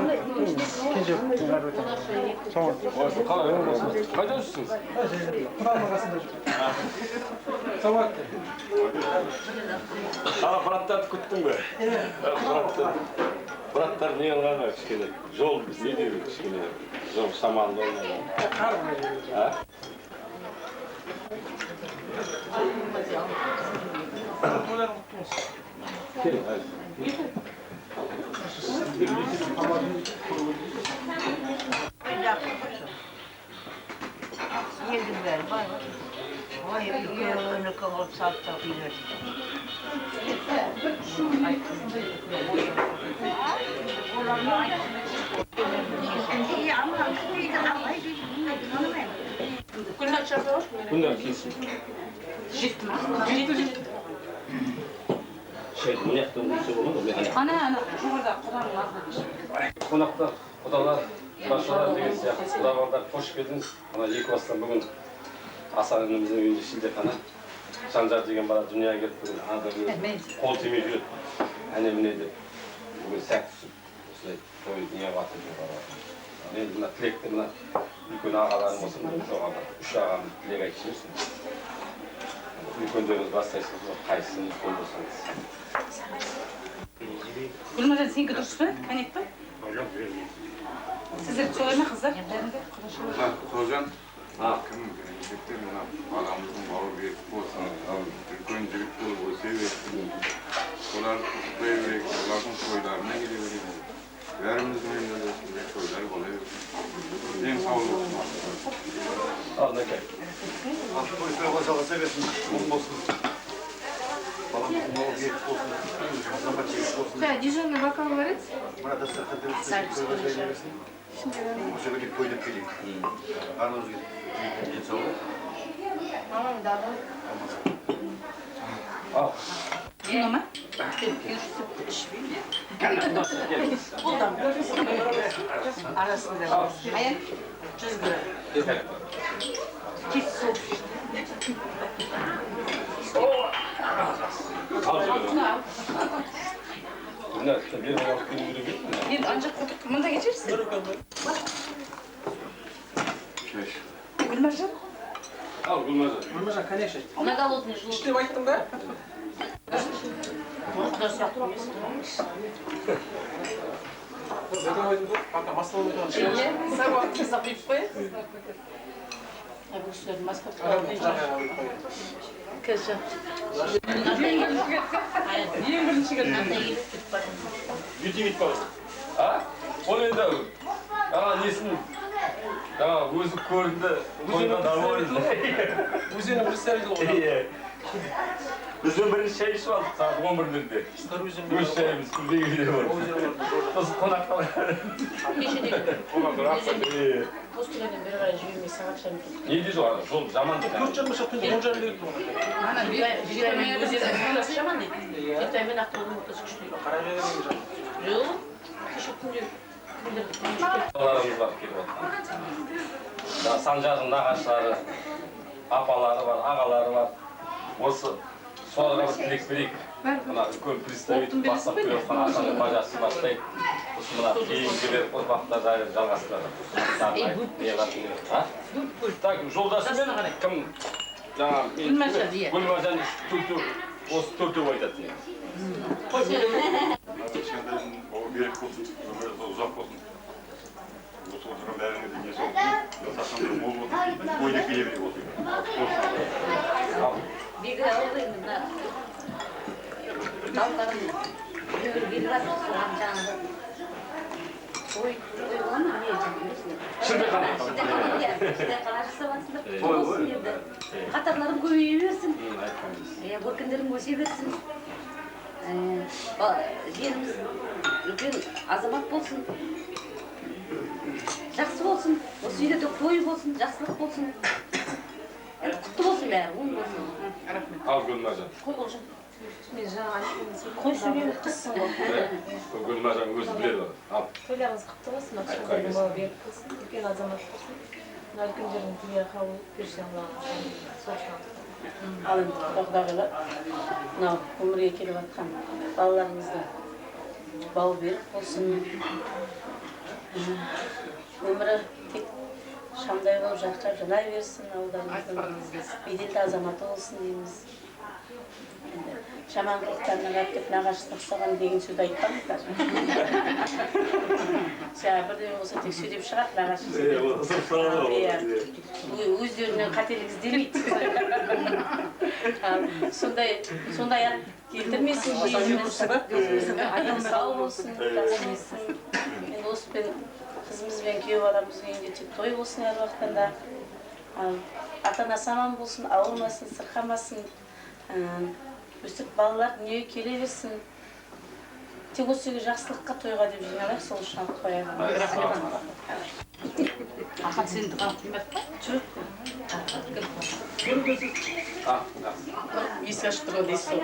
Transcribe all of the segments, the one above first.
Кенже. Қалай, оң болсын. Қайда жүрсіңіз? Құданың қасында жүр. Сауат. Ана браттарды күттің бе? Браттар. Браттар не қылған кішкене? Жол не дейді кішкене? Жол шамалы болмаған. Қар. А? Тойларың құтты болсын. Келің. Елдің бәрі бай. Ой, үлкен үлкен қылып салып тастап үйлер. Гүлнар келсін. Жетті ма? Жетті, жетті. Шай, мына жақтан өтсе болады ғой. Ана, ана, жоғарыда құданың алдында. Қонақтар, құдалар, құдашалар деген сияқты құда балдар, қош келдіңіз. Мына екі бастан бүгін Асан ініміздің үйінде шілдехана. Санжар деген бала дүниеге келіп бүгін анадан қол тимей жүреді. Әне міне деп бүгін сәт түсіп осылай той дүниеге атып жүр. Енді мына тілекті мына үлкен ағаларым болсын, жоғарыда үш ағамыз тілек айтып жіберсін. Үлкендеріңіз бастайсыз, қайсысын үлкен болсаңыз. Гүлмаржан, сенікі дұрыс па? Коньяк па? Сіздер солай ма, қыздар? Құдажан, кім жігіттер мына баламыздың бауы берік болсын, үлкен жігіт болып өсе берсін, олар құттай берейік, олардың тойларына келе берейік. Бәріміздің үйінде де осындай тойлар бола берсін. Денсаулық болсын. Ал, нәке. Той тойға жалғаса берсін, оң болсын. Баламыздың бауы берік болсын, азамат жігіт болсын. Да, дежурный вокал говорит. Мына дастарханда тойға жайына берсін. Осы келіп той деп келейік. Барлығымызға тілейтін денсаулық. Мамам дады. Ал. Вино ма? Арасында Аян? 100 грамм. Кет суып. Ал, Гүлнар, бері алып келу керек еді. Енді ана жаққа отырып, мында кетерсіз. Гүлмаржан? Ал, Гүлмаржан. Гүлмаржан, конечно. На голодный желудок. Іш деп айттың ба? Құда сияқты емес. Пока масло болмай. Сабақ жасап құйып қояйын. Бұл кісілердің маска. Ең бірінші келді. Ертең кетіп қаласың. А? Ол енді ана несін жаңа өзі көрінді, тойға довольный. Өзенің представителі ғой. Иә. Бізден бірінші шай ішіп алдық сағат 11-де. Өз шайымыз күндегідей болды. Сосын қонаққа Қоскелерден бері қарай жібермей сағат жарым кетті. Не дейді ғой, жол жаман дейді. 4:30 шықтың, 10:30 келді ғой. Ана, Жетібаймен өзеннің ортасы жаман дейді. Жетібаймен Ақтаудың ортасы күшті дейді. Қаражайдан жаман. Жоқ, кеше күнде Балаларымыз бар келіп жатқан. Санжардың нағашылары, апалары бар, ағалары бар. Осы соларға бір тілек берейік. Мына үлкен представитель бастап келе жатқан Асанның бажасы бастайды. Осы мына кейінгілер ұрпақтар жайлы жалғастырады. Так, жолдасымен кім жаңа Гүлмаржан, иә. Гүлмаржан төртеу, осы төртеу айтады негізі. Кішкентайдың бауы берік болсын, өмірі ұзақ болсын. Осы отырған бәріңізге денсаулық тілеймін. Дастархандар мол болсын, той деп келе берейік осы үйге. Бегі ауыл енді мына балаларым өмір келіп жатыр, соған жаңағы той той бола ма не жаңағы Шілдехана. Шілдехана, иә, шілдехана жасап жатсыңдар, құтты болсын енді. Қатарларың көбейе берсін. Иә, өркендерің өсе берсін. Жиеніміз үлкен азамат болсын. Жақсы болсын. Осы үйде де той болсын, жақсылық болсын. Енді құтты болсын бәрі, оң болсын. Рахмет. Ал, Гүлмаржан. Қой, Олжан. Мен жаңа айтқым Қой, сөйлеме, қызсың ғой. Гүлмаржан өзі біледі ғой. Ал. Тойларыңыз құтты болсын, ақшаларың бауы берік болсын, үлкен азамат болсын. Мына үлкендердің тілегі қабыл берсе Аллаға. Сол үшін. Ал енді құдағилар, мынау өмірге келіп жатқан балаларыңызды Бау берік болсын. Өмірі тек шамдай болып жарқырап жана берсін, ауылдарымыздың беделді азаматы болсын дейміз. Енді жаман қылықтарынан алып кеп нағашысына ұқсаған деген сөзді айтпаңыздар. Жаңа бірдеме болса тек сөйлеп шығады нағашысы. Иә. Өздерінен қателік іздемейді. Сондай ат келтірмесін, жиеніміз сау болсын, жақсы болсын. Енді осымен қызымыз бен күйеу баламыздың үйінде тек той болсын әр уақытта да. Ата-анасы аман болсын, ауырмасын, сырқамасын. Өстіп балалар дүниеге келе берсін. Тек осы үйге жақсылыққа, тойға деп жиналайық, сол үшін алып қояйық. Ақан сен дұға қимат па? Жоқ. Есік ашып тұрған дейсіз ғой.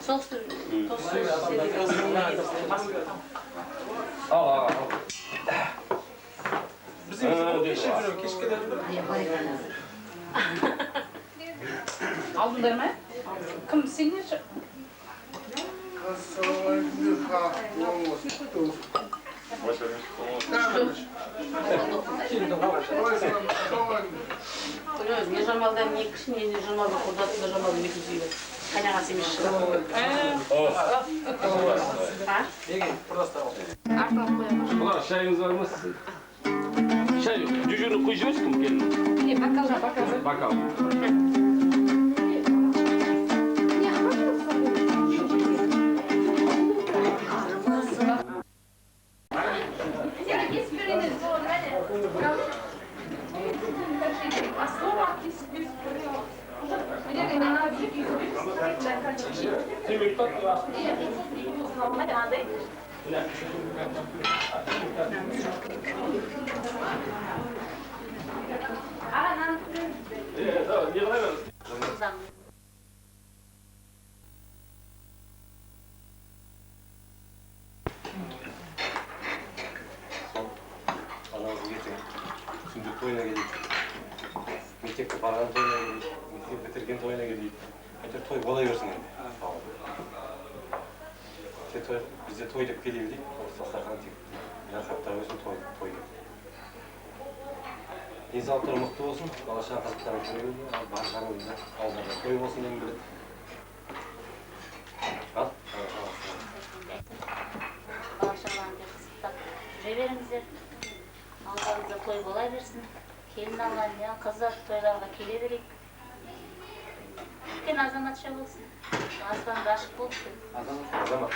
Соғысты Ал, ал, ал. Алдыңдар ма? Кім сен не? Не Жамалдан не кіші, не Жамалдың құрдасы, не Жамалдың екі сүйегі. Қайнағасы емес шығар. Бұлар шайыңыз бар ма сіздің? Шай, жүжіні құйып жіберші кім келін? Не, бокал, бокал. Бокал. Анамыз ертең сүндет тойына келейік, мектепке барған тойына келейік, мектеп бітірген тойына келейік. Әйтеуір той бола берсін енді. Тек той, бізде той деп келе берейік, осы дастархан тек жарқырап тұра берсін, той, той деп. Денсаулықтары мықты болсын, бала шаға қызықтарын көре беріңдер, ал баршаңызда ауылдарда той болсын деген келеді. Ал, бала шағаларыңды қызықтап жүре беріңіздер. Ауылдарыңызда той бола берсін. Келін алған, қыздар тойларға келе берейік. Үлкен азаматша болсын. Аспанды ашық болсын. Азамат болсын.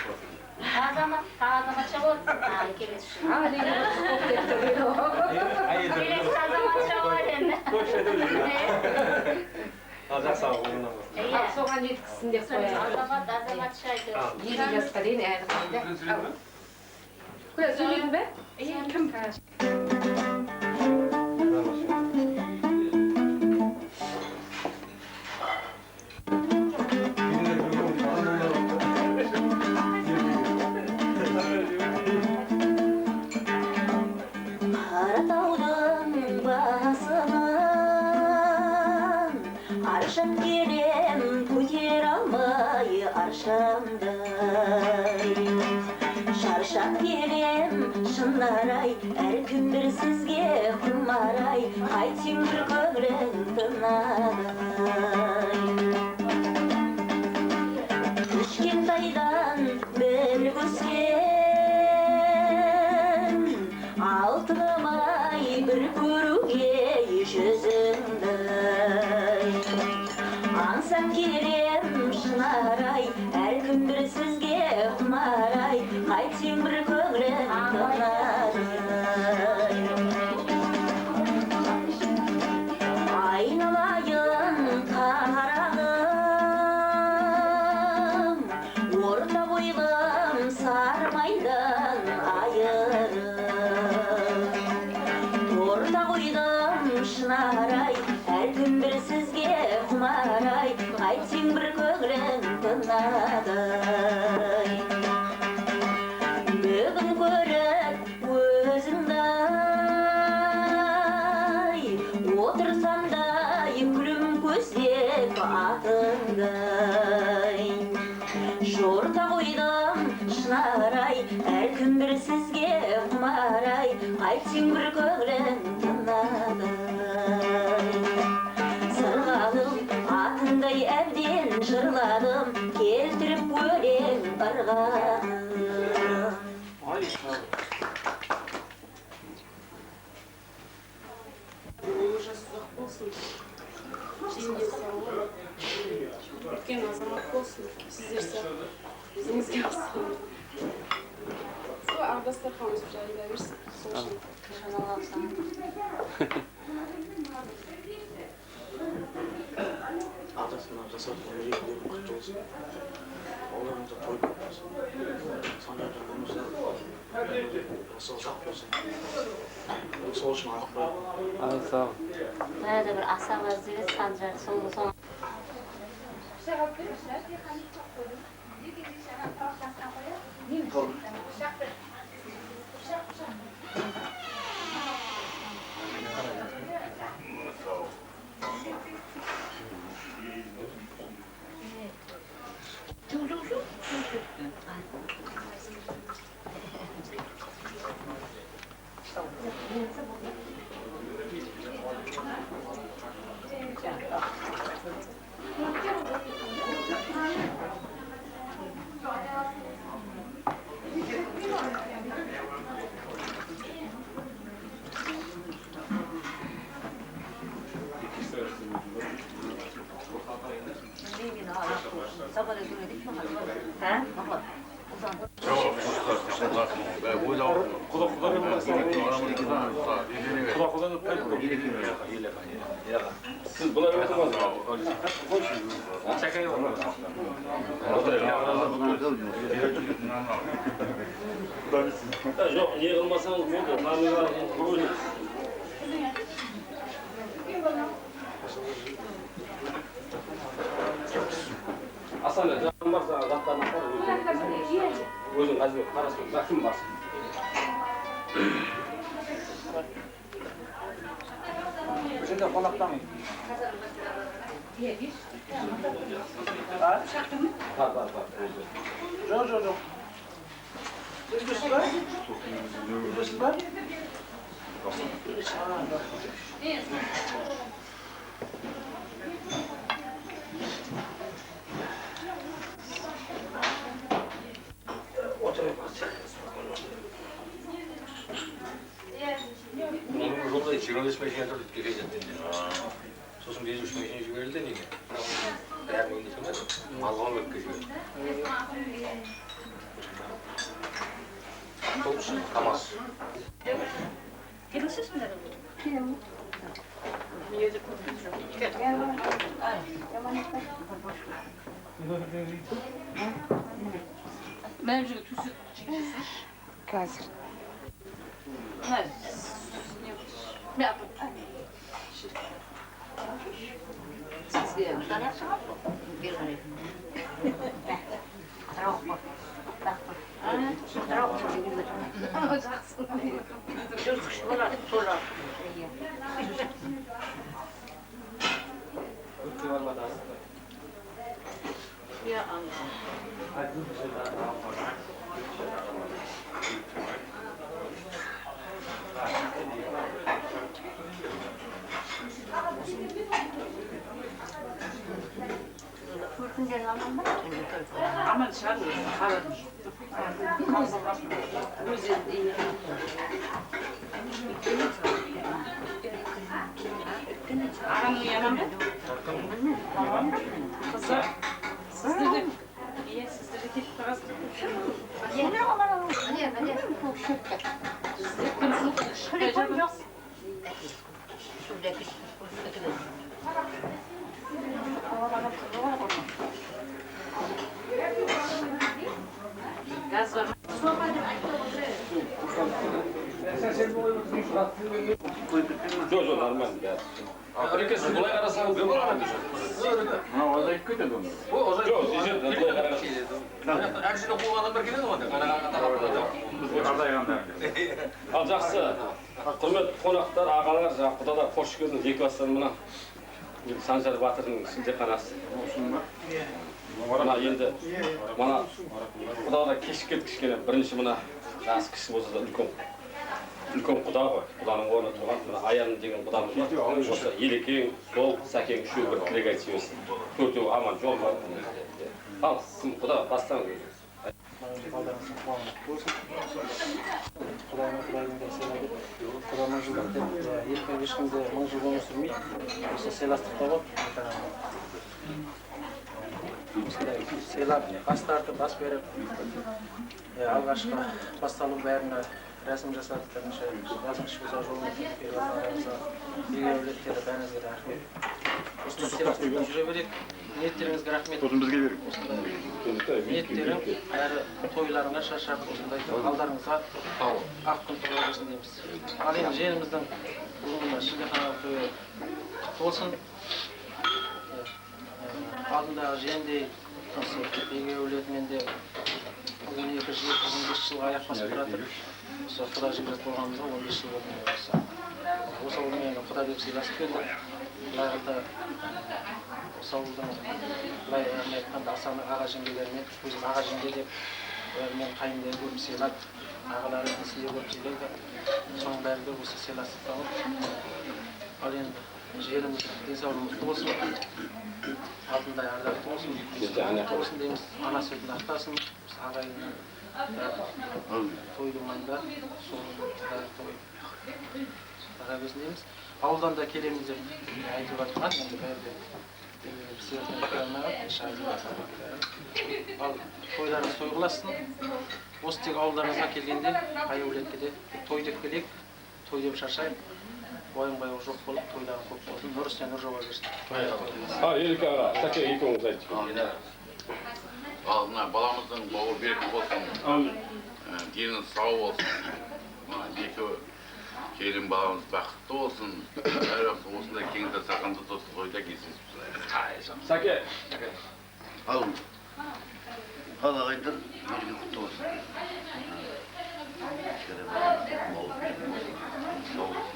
Азамат, азаматша болсын. Келесі Келесі азаматша болады енді. Жақсы, оңынан болсын. Соған жеткізсін деп қояйық. Азамат, азаматша әйтеуір. 50 жасқа дейін әлі қайда. Құя, сөйледің бе? Кім? Қаратаудың басынан аршап келем, көтере алмай аршамдай. Шаршап келем, шынарай, әркім бір сізге құмарай, қайтсең бір көңілің тынадай. Кішкентайдан бір көскен, алтыным ай бір көруге жүзіңді. Аңсап келем, шынарай, әркім бір сізге құмарай, қайтсең бір көңілің тынадай. Айналайын қарағым, орта бойлым сармайдан айырып. Торта қойдым шынарай, әркім бір сізге құмарай, қайтсең бір көңілің тынадай. Бүгін көріп өзіңді ай, отырсам да күлім көздеп атыңдай. қойдым шынарай, әркім бір сізге құмарай, қайтсең бір көңілің тынады. Сырғалым атындай әбден жырладым, келтіріп өлең ырғағын. Өмір жасы ұзақ болсын, жеңге саулық, үлкен азамат болсын, сіздер сияқты өзіңізге ұқсаған. Сол ақ дастархан өсіп жайыла берсін, сол үшін. Атасына жасап мерекелерің құтты болсын. Балаларыңызда той көп болсын. Санжардың өмірі жасы ұзақ болсын. Сол үшін ақ қояйық. Сау. Бәрі бір асаба жігіт Санжар, сол Сіз былай отырмаңыз. Жоқ, не қылмасаңыз болды. Асан, жан бар, заттарын апар, өзің қазір қарасын, кім барсың? Бұл жерде қонақтан. Бар, бар, бар. Жоқ, жоқ, жоқ. Үзбесіз ба? Үзбесіз ба? Оның жолда 25 машина тұрды келе. Сосын 53 машина жіберілді неге? Бәрін өңдей салмады. Алған өтке жіберді. Автобус, КамАЗ. Мына жерге төсек жегізсінші. Қазір. Мына Сізге Аман шығар өзі, хабарым жоқ. Өзі ағаның үйі аман ба? Қыздар, сіздер де, иә, сіздер де кетіп қалғансыздар. Сіздер күн суық шықпай жатырмыз. Газ бар ма? Жоқ, жоқ, нормально бәрі. Әреке, сіз былай қарасаңыз болады. Мынау азайып кетеді онда. Жоқ, былай қарасаңыз. Әр жерде қуған адамдар келеді ғой. Азайғанда. Ал жақсы. Құрметті қонақтар, ағалар, жаңағы құдалар, қош келдіңіз. Екі бастан мына Санжар батырдың шілдеханасы. Осының ба? Мына енді мына құдалар кешігіп кетті кішкене. Бірінші мына жасы кіші болса да үлкен үлкен құда ғой. Құданың орнында тұрған мына Аян деген құдамыз бар. Осы Елекең, сол Сәкең үшеуі бір тілек айтып жіберсін. Төртеуі аман жол бар. Ал кім құда бастаңыз өзіңіз. Балдарыңыздың қуаны болсын. Құдайға құдайдың да сыйлады. Құда мың жылдық деп ешкім ешкімде мың жыл өмір сүрмейді. Осы сыйластықта ғой. Осындай сыйлап, бас тартып, бас беріп, алғашқы басталу бәріне рәсім жасадық. Бірінші жасың кіші болса жолын беріп жатқан бек әулеттері бәріңізге рахмет. Осындай сыйластықта жүре берейік. Ниеттеріңізге рахмет. Сосын бізге берік. Осындай ниеттерің әрі тойларыңа шаршап, осындай алдарыңызға ақ күн тола берсін дейміз. Ал енді жиеніміздің бүгінгі мына шілдеханалық тойы құтты болсын. Алдындағы жиендей осы бек әулетімен де 12 жыл, 15 жылға аяқ басып бара жатыр. Осы құда жекжат болғанымызға 15 жыл болды. Осы ауылмен құда деп сыйласып келдік. Былай қалта осы ауылдың былай айтқанда Асанның аға жеңгелерімен өзім аға жеңге деп олармен қайындары көріп сыйлап, ағалары інісінде көріп сыйлайды. Соның бәрі де осы сыйластықта ғой. Ал енді жиеніміз денсаулығы мықты болсын, алтындай ардақты болсын, болсын дейміз. Ана сүтін ақтасын, осы ағайынның той думанда сол той бара берсін дейміз. Ауылдан да келеміз деп айтып жатқан, енді бәрі де себептен келе алмай қалды, айтып жатқан. Ал тойларыңыз той қыласың. Осы тек ауылдарыңызға келгенде қай әулетке де той деп келейік, той деп шаршайық. Уайым-қайғы жоқ болып, тойларың көп болсын, нұр үстіне нұр жауа берсін. Ал Елеке аға, Сәке екеуіңіз айтып. Ал мына баламыздың бауы берік болсын. Әмин. Дені сау болсын. Мына екі келін баламыз бақытты болсын. Әр уақытта осындай кең дастарханда тойда кездесіп тұрайық. Сәке. Ал ал ағайындар, мереке құтты болсын. Кішкене бауы берік болсын, сау болсын.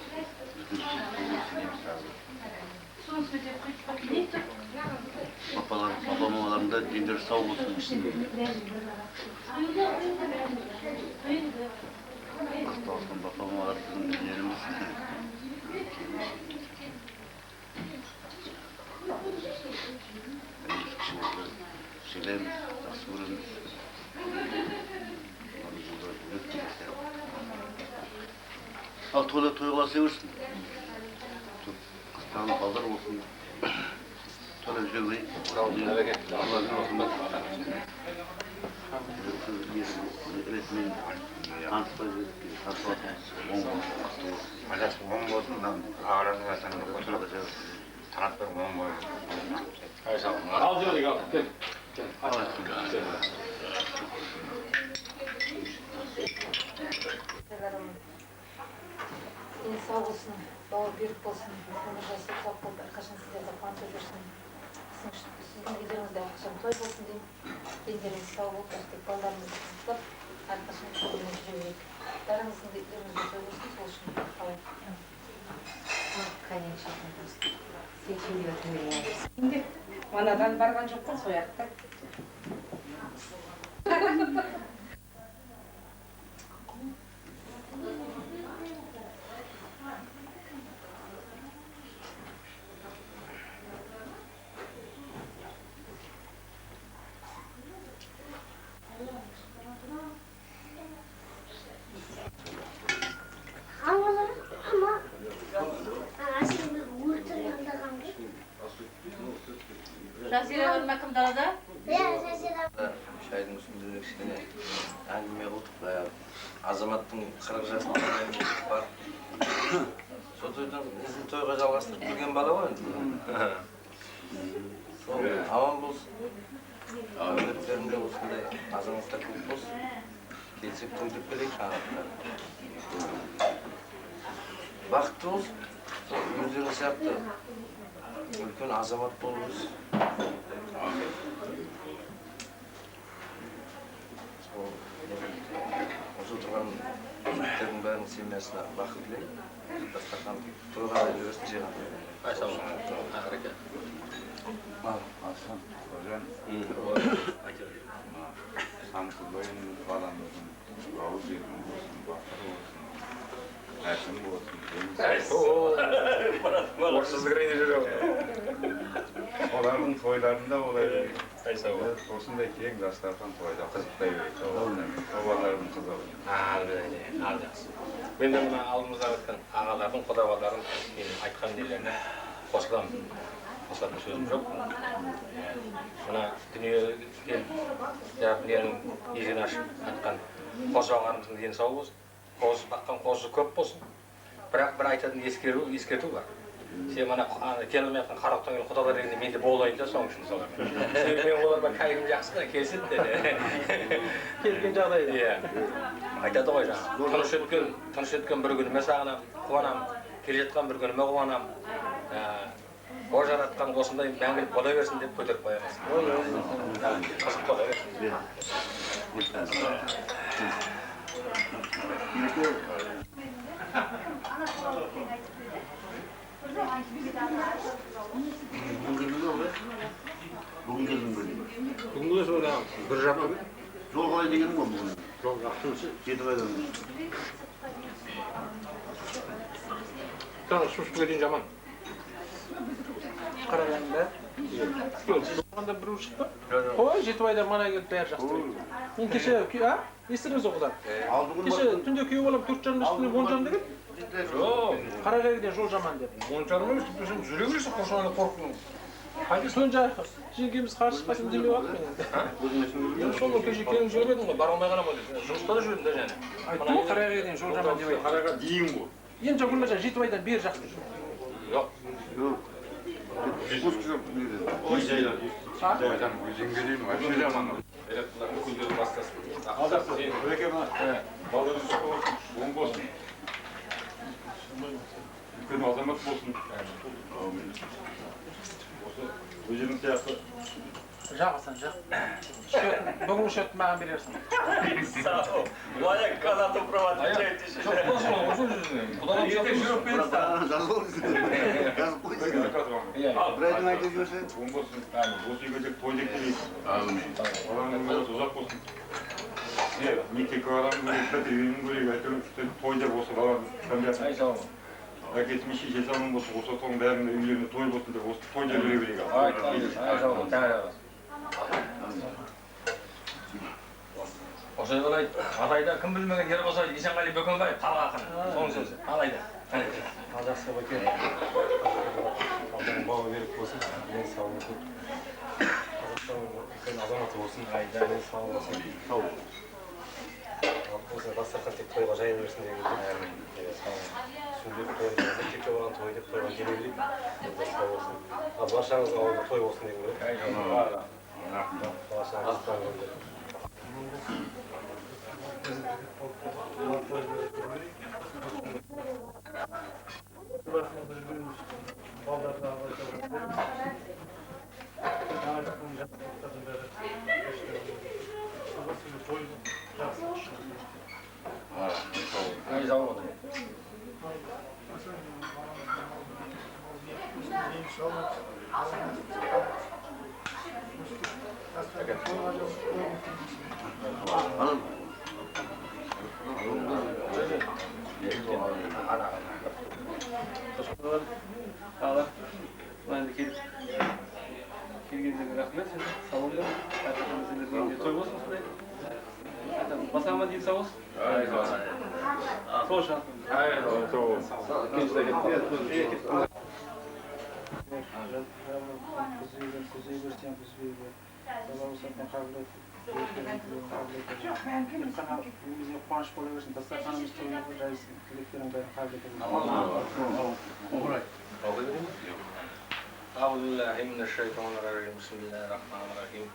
Папа мамаларым да дендері сау болсын. Бақытты болсын папа мамалар біздің нелеріміз. Кіші болса сыйлаймыз, жақсы көреміз. Ал тойда той қыласа берсін. Қыстаған балдар болсын. Тойлап жүре берейік. Ретімен таныспай жүріп, танысып жатырмыз. Оң болсын, құтты болсын. Ажасы оң болсын, ағалардың арасында қосылып, тараптар оң болсын. Ал жіберейік, ал, кел. Дені сау болсын, бауыр берік болсын, өмір жасы ұзақ болып, әрқашан сіздерді қуантып жүрсін. Сіздің үйлеріңізде әрқашан той болсын деймін. Дендеріңіз сау болып, тек балаларыңызды қызықтап, әрқашан көңілмен жүре берейік. Бәріңіздің де үйлеріңізде той болсын, сол үшін қалайық. Конечно. Манадан барған жоқпын, сол жақта. Жазира бар ма кім далада? Шайдың үстінде кішкене әңгіме қылдық. Баяғы Азаматтың 40 жасында бар. Сол тойдан ізін тойға жалғастырып келген бала ғой енді. Сол аман болсын. Әулеттерінде осындай азаматтар көп болсын. Келсек той деп келейік шаңырақта. Бақытты болсын. Сол өздерің сияқты үлкен азамат болып өсін. Сол осы отырған Жігіттердің бәрінің семьясына бақыт тілеймін. Дастархан тойға да жүрсін, жиған. Ай, сау бол. Ақыреке. Асан, Қожан. Самсызбайын баламыздың бауы берген болсын, батыр болсын, әкім болсын. Орыссыздық рейде жүр. Олардың тойларында олай осындай кең дастархан тойда қызықтай береді. Бабалардың қызығы. Ал жақсы. Мен де мына алдымызда өткен ағалардың, құдалардың айтқан нелеріне қосыламын. Қосылатын сөзім жоқ. Мына дүниеге келіп, дүниенің есігін ашып айтқан қозы ағамыздың дені сау болсын, қозы баққан қозы көп болсын. Бірақ бір айтатын ескерту бар. Сен мана келе алмай жатқан қарақтан келген құдалар дегенде мен де болайын да соның үшін солармен. Себебі мен олармен кайфым жақсы да, келіседі де. Келген жағдайда. Иә. Айтады ғой жаңағы. Тыныш өткен бір күніме сағынамын, қуанамын. Келе жатқан бір күніме қуанамын. О жаратқан осындай мәңгілік бола берсін деп көтеріп қоямыз. Қызық бола берсін. Бүгін келдің бе? Бүгінгі сол бір жарым. Жол қалай дегенім ғой бүгін? Жол жақсы. Жетібайдан. Тағы сусызға дейін жаман. Қарағанды. Оған біреу шықты. Ой, Жетібайдан мана келіп бәрі жақсы. Мен кеше, естідіңіз ғой құда? Кеше түнде күйеу балам 4,5 үстіне 10,5 деген. Жоқ. Қарағайден жол жаман деп. 10,5 емес, сен жүре бересің, қоршағанда қорықтың. Сон жағы жеңгеміз қарсы шықпасын демей қалдық мен енді. Енді сол кеше келіп жүріп едің ғой, бара алмай қаламын ғой деп. Жұмыста да жүрдім да және. Айттым ғой, Қарағайден жол жаман деп айтты. Қараға дейін ғой. Енді жоқ, Гүлмажан, Жетібайдан бері жақсы. Жоқ. Жоқ. Өзенге дейін вообще жаман. Күндері бастасын. Құдеке мына балдарыңыз болсын, оң болсын. Үлкен азамат болсын. Осы өзінің сияқты. Жақ, Асан, жақ. Бүгінгі счетті маған берерсің. Ваня канату проводит. Жоқ болсын, осы жүзіне. Ертең жүріп бересің. Жазып алыңыз. Жазып қойсын. Бір айдың айтып жіберсе. Оң болсын. Осы үйге тек той деп келейік. Баланың өмірі ұзақ болсын. Мектепке барамын көрейік, бітіргенін көрейік, әйтеуір той деп осы баланы Ай, сау бол. Әкесі мен шешесі аман болсын, осы отауың бәрінің үйлеріне той болсын деп осы той деп жүре берейік. Ай, сау бол. Тәңір болсын. Осы қалай Атайда кім білмеген ер болса Есенғали Бөкенбаев халық ақыны. Соның сөзі. Қалайда. Ал жақсы бәке. Алданың бауы берік болсын, ден сау болсын. Қазақстанның үлкен азаматы болсын, ден сау болсын. Сау болсын. Осы дастархан тек тойға жайыла берсін деген сүндет той, мектепке барған той деп тойға келе берейік. Сау болсын. Ал баршаңыздың ауылында той болсын деген керек. Баршаңызға Ай, сау бол. Alın. Ағалар, мына енді келіп келгендеріңе рахмет. Сау болыңдар. Әрқашан сендердің үйінде той болсын осындай. Айтамын, бас аман ден сау болсын. Сол үшін. Үйімізге қуаныш бола берсін, дастарханымыз той жайсын, тілектерің бәрін қабыл ете. أعوذ بالله من الشيطان الرجيم. بسم الله الرحمن الرحيم.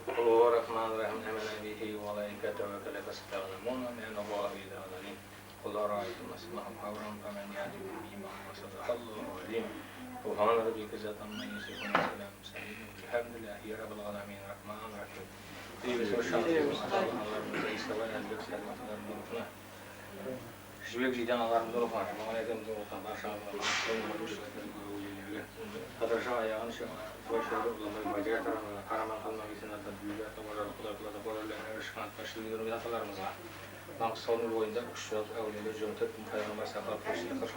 قل هو الرحمن الرحيم آمن به وملائكته وكلمة ستعلمون بأن الله إله العليم. قل أرأيتم أسماء حورا فمن يأتيكم بما وصدق الله العظيم. سبحان ربك ذات عما يصفون وسلام على الحمد لله رب العالمين الرحمن الرحيم. Жібек жейден ағаларымыздың рухына, Жұмағали әкеміздің рухына, баршамызға Қадырша аяғын Қараман қалма кесен ата, Бүйге ата, Ожар Құдай құлата, Боралар, Шыққан атқа, Шілдер аталарымызға. Маңғыстаудың бойында 300 әулиелер, 24 мың пайғамбар сақал, періште, 40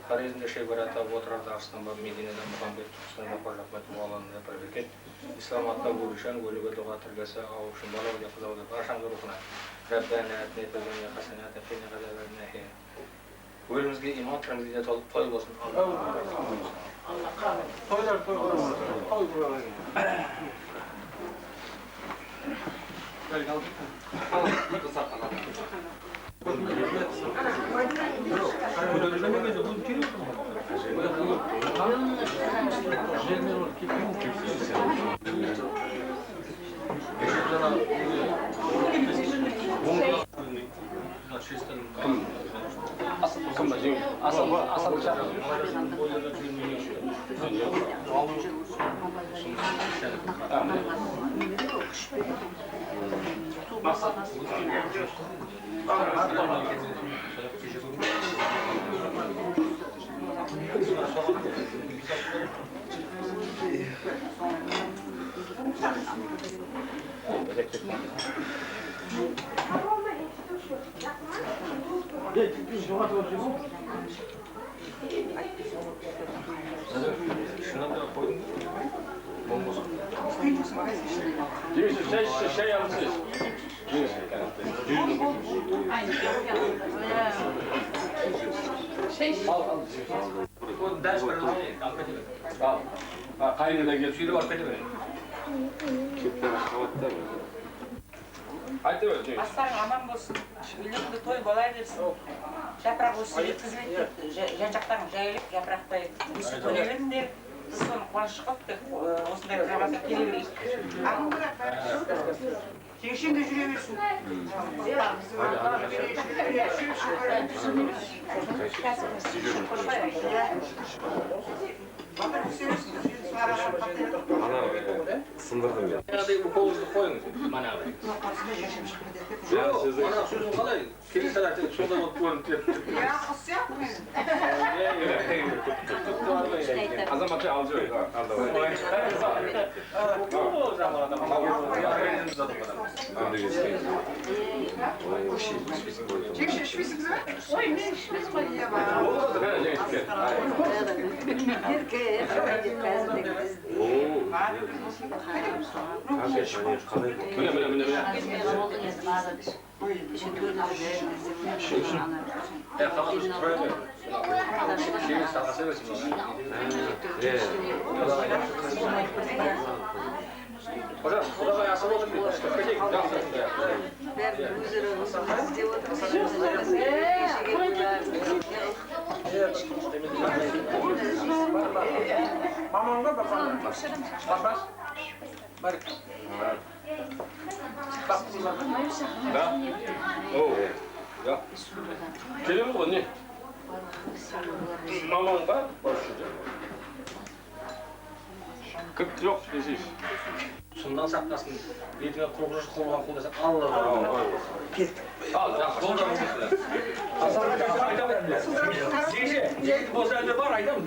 Хорезмде Шейбар ата, Отырарда Арыстанбаб, Мединеде Мұхаммед, Түркістанда Қожа Ахмет, Моғолстанда Пірбекет, Ислам атта Гүлшан, өліге дұға тілгесі, Аушын, бала өлі қыз әулет, баршамыз рухына. Раббана атина фид дуния хасанатан қина азабан нар. Өлімізге иман, тірімізге толық той болсын. Алла тойлар той болсын. Той болсын. Бастарың аман болсын, үйлеріңде той бола берсін. Жапырақ өсіп жеткізбей жан-жақтарың жайылып, жапырақтай өсіп көре беріңдер. Біз соны қуаныш қылып, осындай жалғасып келе берейік. Жеңшең де жүре берсін. Сындырдым мен. Қолыңызды қойыңыз. Мана. Мана сөзің қалай? Келесі сағат сонда болып көрініп келіп. Я қыз сияқты мен. Азаматша алып жібер. Жеңше ішпейсіңіз бе? Ой, мен ішпеймін ғой. Мамаң ба, папаң? Папаш? Барик. Да? О, да. Келеміз ғой, не? Мамаң ба? Кіріп жоқ десейші. Сұмнан сақтасын, бетіңе құрғыш қылған қолдаса, Алла. Кеттік. Ал, жақсы, қолдарыңыз. Жеңше, болса әлде бар, айтамыз.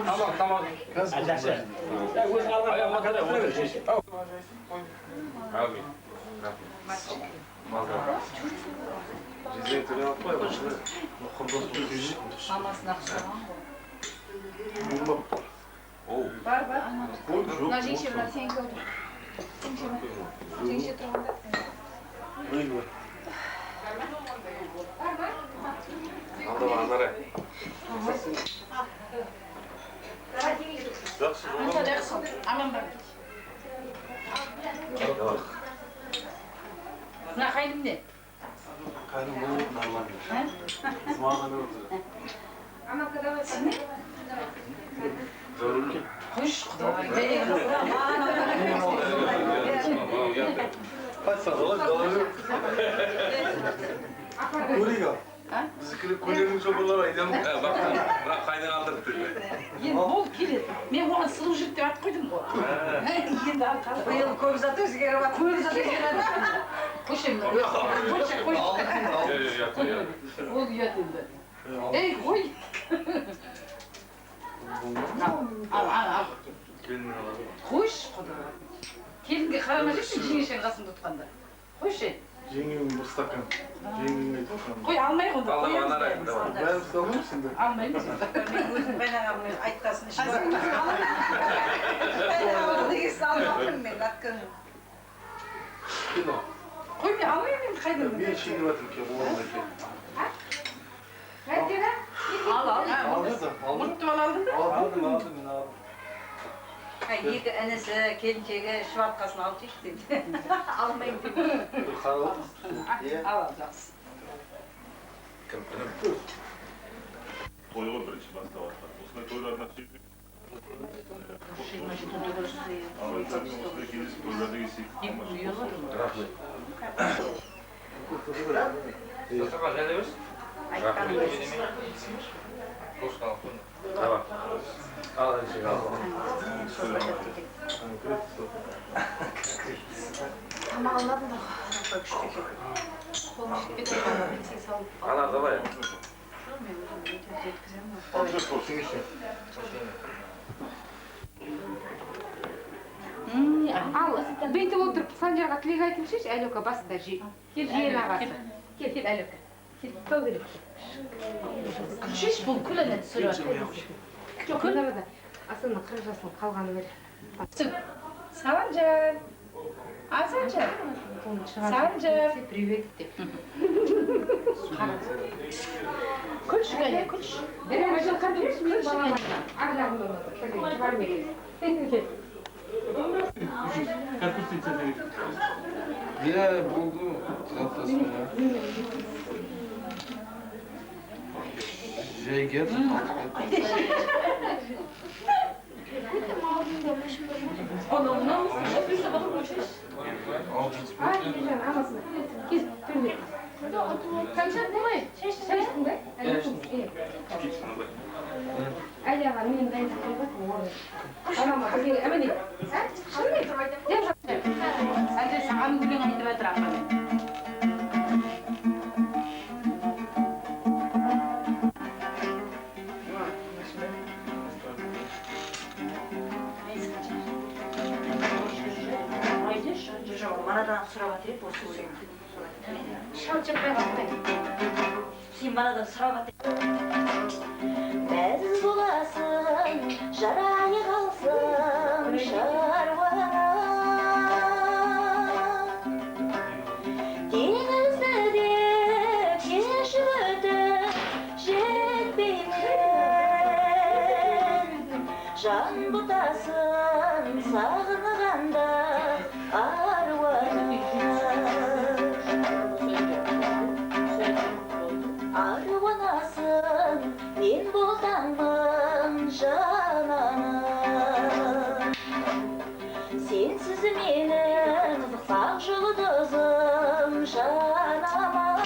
Тамақ, тамақ. Жақсы. Өзің алған. Әумин. Мамасына ұқсаған ғой. Бар, бар. Мына жеңше, мына сенікі отыр. Жеңше тұрғанда. Жақсы, аман бар. Мына қайным не? Қайным бұл нормально. Маған отыр. Қойшы, құдай. Көрейік ал. Біздікілер көлемнің шопырлары айтамын. Бірақ қайдан алдырып тұр. Енді ол келеді. Мен оған сұлу жігіт деп ат қойдым ғой. Енді ал Биыл көп зат өзгеріп жатыр. Көп зат өзгеріп жатыр. Қойшы енді. Қойшы, қойшы. Ол ұят енді. Ей, қой. Ал, ал, ал. Қойшы, құдай. Келінге қарама жеші, жеңешең қасында тұтқанда. Қойшы. Жеңгең бір стакан. Жеңгең айтып. Қой, алмай онда. Қоямыз. Бәріміз алмаймыз енді. Алмаймыз. Мен өзім қайнағамның айтқасын ішіп. Қайнағамның дегесін алмаппын мен, атқан. Қой, мен алмаймын енді қайдан. Мен ішейін деп жатырмын, кеп олар екен. Әкелі? Ал, ал. Мұртты бала алдың ба? Алдым, алдым, мен алдым. Екі інісі, келіншегі ішіп атқасын алып жейші дейді. Алмаймын дейді. Ал, ал, жақсы. Кім, інім? Той ғой бірінші бастап жатқан. Осындай тойларына осындай кездесіп тойларда келсек. Рахмет. Дастархан жайлай берсін. Рахмет. Давай. Ал, әнші, ал. Тамақ алмадыңдар ғой. Қолым жетпей тұр. Салып. Анар, давай. Мен өзім өте жеткіземін. Ал, бүйтіп отырып, Санжарға тілек айтыңызшы, Әлөка басында жиен ағасы. Кел, кел, Әлөка. Кел, тау керек. Күлшеш, бұл күл әне түсіріп. Жоқ, күл. Асанның 40 жасының қалғаны бер. Санжар. Асанжар. Санжар. Привет деп. Күлші, кәне, күлші. Күлші, кәне. Ар жағында отыр. Кел. Иә, болды. Жаттасың, иә. Жай кет. Саған өлең айтып жатыр апамен. Манадан сұрап жатыр еді осы өлеңді. Шал жаппай қалды. Сен манадан сұрап жатыр. Мәз боласың, жарай қалсын шаруаң. Теңізді де кешіп өтіп жетпеймін. Жан бұтасын сағынғанда аруаным. Аруанасың, мен ботамын жананым. Сенсіз менің ақ жұлдызым жанамын.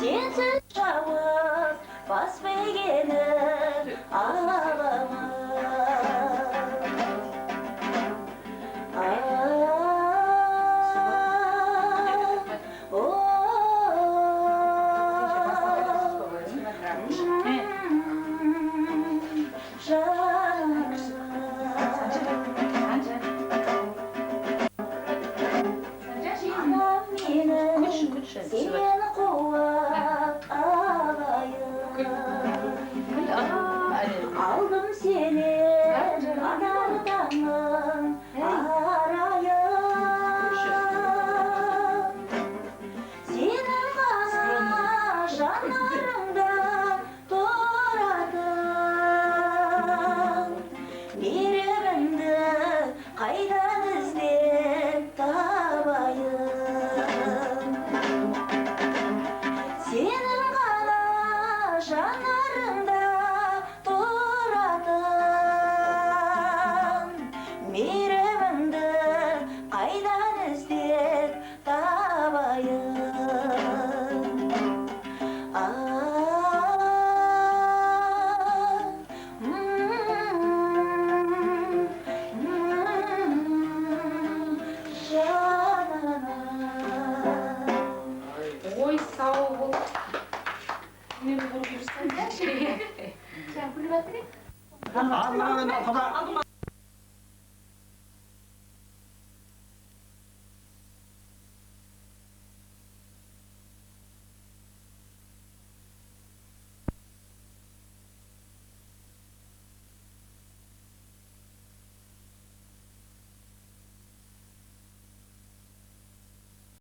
Сенсіз жауыз бас бейгенім аламын. Сені қуат алайын. Ал мынау енді құда.